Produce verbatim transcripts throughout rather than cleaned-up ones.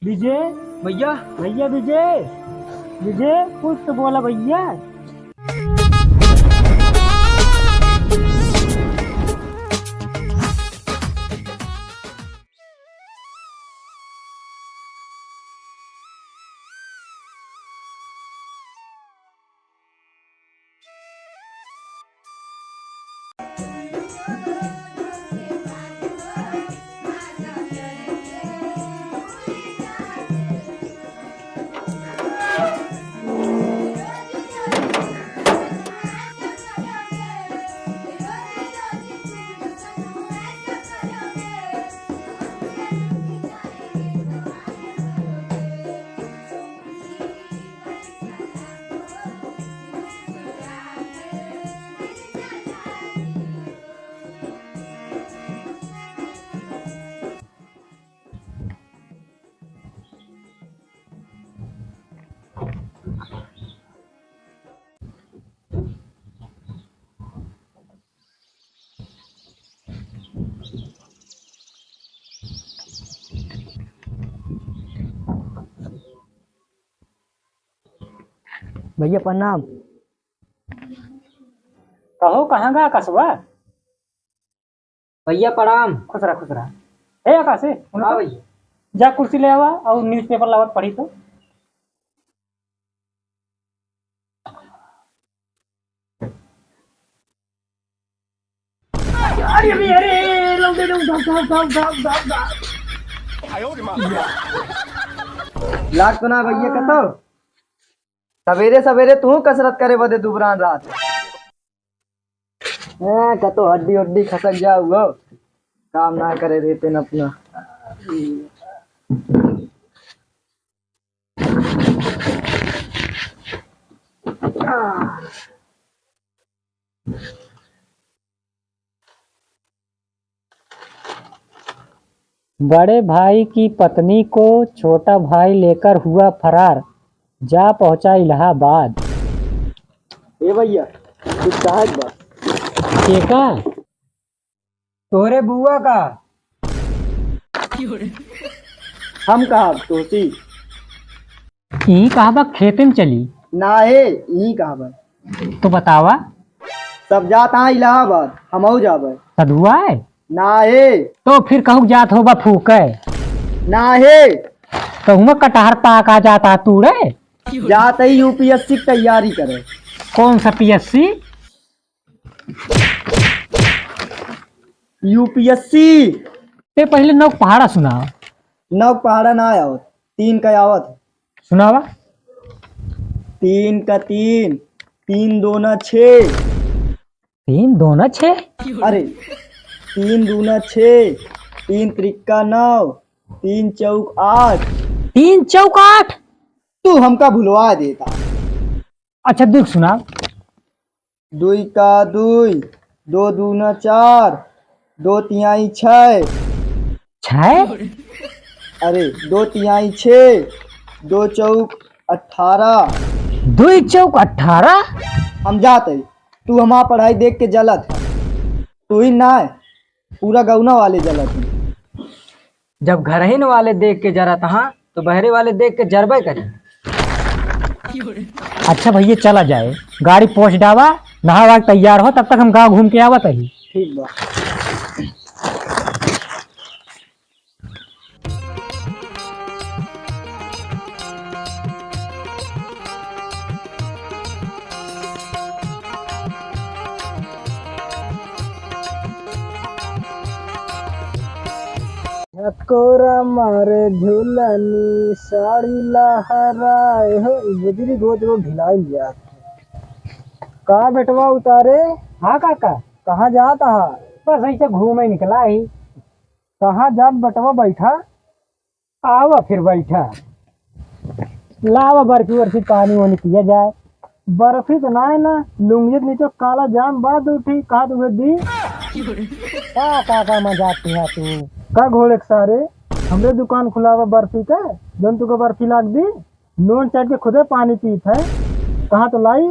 विजय, भैया। भैया विजय, विजय, कुछ तो बोला भैया। भैया प्रणाम। कहो, कहाँ गा आकाशवा? भैया प्रणाम। खुश रहा, खुश रहा। ए आकाश, ए, उन्हें हाँ तो भैया। जा कुर्सी ले आवा और newspaper लावत पढ़ी तो। अरे, अरे, अरे, अरे, लौंडे, लौंडे, भाग, भाग, भाग। लाग तो ना भैया कतो। सवेरे सवेरे तू कसरत करे बदे दुबरान रहत। हाँ, कतो हड्डी उड्डी खसक जाऊ हो। काम ना करे रहते न अपना। बड़े भाई की पत्नी को छोटा भाई लेकर हुआ फरार, जा पहुंचा इलाहाबाद। ए भैया, कुछ कहा एक बात। के का? तोहरे बुआ का। हम कहब तोसी। ई कहबा खेते में चली। ना हे, ई कहबा। तो बतावा। सब जात हाँ इलाहाबाद, हमहू जाबे। सधुआ है? ना हे। तो फिर कहू जात होबा फूके? ना हे। तो हुआ कटहर पाका जाता तूड़े? जात ही U P S C की तैयारी करे। कौन सा P S C? U P S C। ते पहले नौ पहाड़ा सुनाओ। नौ पहाड़ा ना आवत, तीन का आवत। सुनावा। तीन का तीन, तीन दूना छः। तीन दूना छः? अरे, तीन दूना छः, तीन त्रिक्का नौ, तीन चौक आठ। तीन चौक आठ? तू हमका भुलवा देता। अच्छा, देख सुना। दुई का दुई, दो दूना चार, दो तिहाई छः। छः? अरे, दो तिहाई छः, दो चौक अठारह। दुई चौक अठारह? हम जात हई, तू हमार पढ़ाई देख के जलत है। तू ही ना है, पूरा गौना वाले जलत है। जब घरहिन वाले देख के जरत हाँ, तो बहरे वाले देख के जरबे करी। अच्छा भैया, चला जाए, गाड़ी पोंछ डावा, नहा वहा के तैयार हो, तब तक हम गाँव घूम के आवत ही। ठीक बा। झकोरा मारे झुलनी साड़ी लहराए हो, ई बुजरी रोज रोज ढिलाई जात है। का बेटवा उतारे? हाँ काका। कहाँ जात हा? बस ऐसे घूमे निकला ही। कहाँ जात बेटवा, बैठा। आवा फिर बैठा। लावा बर्फी वर्फी पानी वानी पिया जाए। बर्फी तो ना है ना, लुंगिया के नीचे काला जाम बा दू ठी, कहा तुझे दी? का काका मजाक किया तू? का घोड़े के सारे, हमरे दुकान खुलावा बर्फी का, जौन तुका बर्फी लाग दी, नून चाट के खुदे पानी पीत है, कहाँ तो लाई?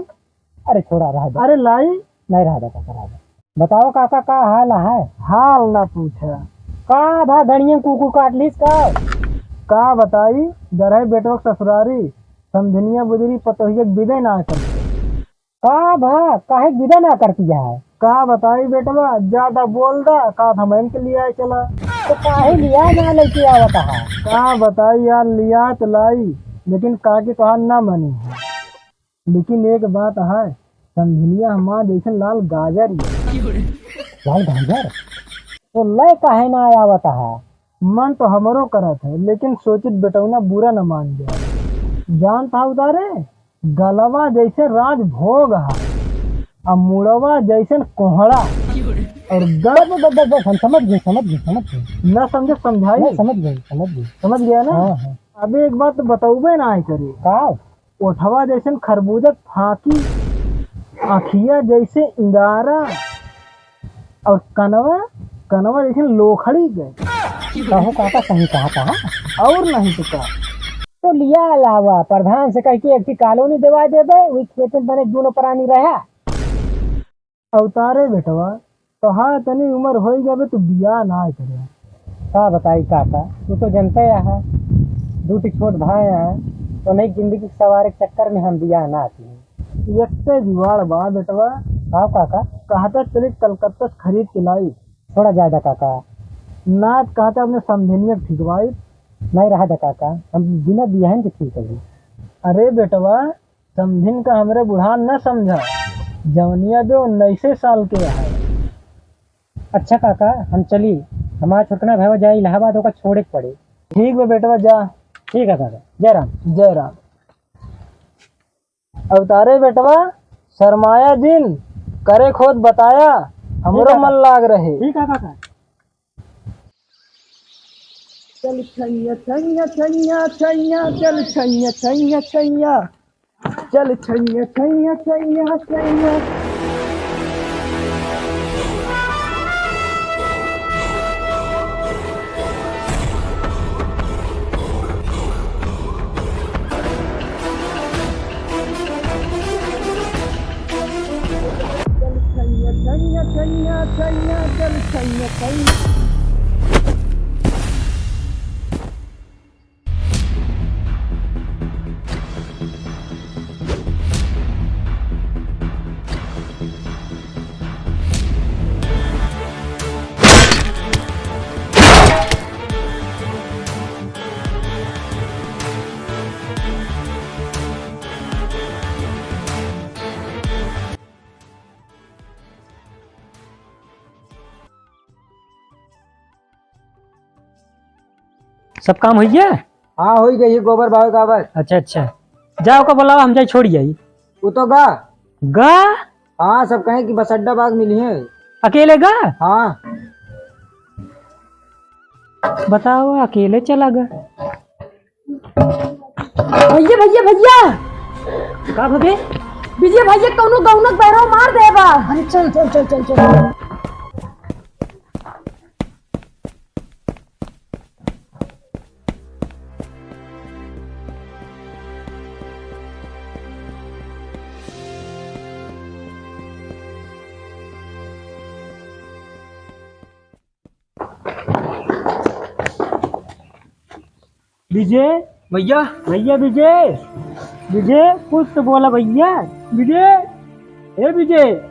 अरे छोड़ा, रह दे। अरे लाई। नहीं, रह दे काका, रह दे। बताओ काका, का हाल है? हाल ना पूछा, का भा गड़िया कुकुर काट लीस का? का बताई, गरहे बेटवा के ससुरारी, समधिनिया बुजरी पतोहिया के बिदे ना करती। का भा, काहे के बिदे ना करती है? का बताई बेटवा, ज्यादा बोल दा, का हमन के लियाए चला। तो काहे लिया ना लेके आवत है? का बताई यार, लिया तो लाई, लेकिन काकी तोहार ना मानी है। लेकिन एक बात है, समधिनिया हमार जैसन लाल गाजर ही है। लाल गाजर? तो ले काहे ना आवत है? मन तो हमरो करत है, लेकिन सोचित बेटौना बुरा न मान जाए। जानत है उतारे, गलवा जैसे राजभोग है, आ मुड़वा जैसे कोहड़ा, और ग- बस, बस, बस, बस, हम समझ गए, समझ गए, समझ गए। न समझे, समझाई। नहीं, समझ गए, समझ गए। समझ गया ना? हाँ, हाँ। अबे एक बात तो बतौबे ना करे। का? ओठवा जैसन खरबूजा फाकी, अखिया जैसे इंगारा, और कनवा, कनवा जैसन लोखड़ी के। कहो काका, सही कहा था। और नहीं तो का। तो लिया लावा, प्रधान से कह के एक ठे कॉलोनी देवा देबे, वही खेत में बने दूनो प्राणी रहा। अवतारे बेटवा, तोहार तनी उम्र होई जाबे, तू बियाह ना करे। का बताई काका, तू तो जनते है, दू ठी छोट भाई हैं, तो नई जिंदगी के सवारे के चक्कर में हम बियाह ना किए। एकटे जुगाड़ बा बेटवा। का काका? कहता चली कलकत्ता से खरीद के लाई। थोड़ा ज्यादा काका। ना कहता अपने समधिनिया के ठिकवाई। नहीं रहा दा काका, हम बिना बियाहन के ठीक है। अरे बेटवा, समधिन का हमरे बुढ़ान न समझा, जवनिया बे उन्नीसे साल के है। अच्छा काका, हम चली, हमार छोटना भाई जाए इलाहाबाद, ओका छोड़े के पड़े। ठीक बा बेटवा, जा। ठीक है काका, जय राम। जय राम। अवतारे बेटवा, शर्माया जिन, करे खोद बताया, हमरो ठीक है। मन लाग रहे। ठीक है काका। चल छैया, छैया, छैया, छैया, चल छैया, छैया, छैया। चल छैया, छैया, छैया, छैया। चल छैया, छैया, छैया, छैया, चल छैया, छैया। सब काम होइ गया? हाँ, होइ गई, गोबर बावे का बस। अच्छा, अच्छा, जाओ का बुलावा, हम जाई छोड़ आई। वो तो गा। गा? हाँ, सब कहे कि बस अड्डा बाग मिली है। अकेले गा? हाँ। बताओ, अकेले चला गा। भैया, भैया, भैया। का भगे? विजय भैया कौनो गौनक बैरो मार देबा। अरे चल, चल, चल, चल, चल। विजय। भैया। भैया विजय। विजय, कुछ तो बोला भैया। विजय, ए विजय,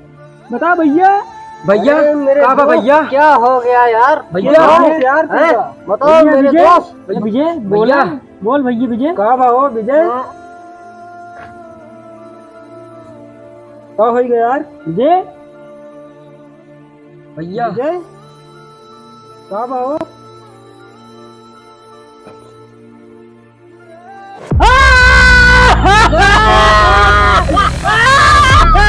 बता भैया। भैया, अरे मेरे का बा दोस्त, भैया? क्या हो गया यार? भैया, क्या हो गया यार? हैं? बताओ भैया मेरे विजय, दोस्त। ए विजय, बोला, भैया। बोल भैया विजय। का बा हो विजय? हाँ। का हो गया यार? विजय। भैया। विजय, का बा हो?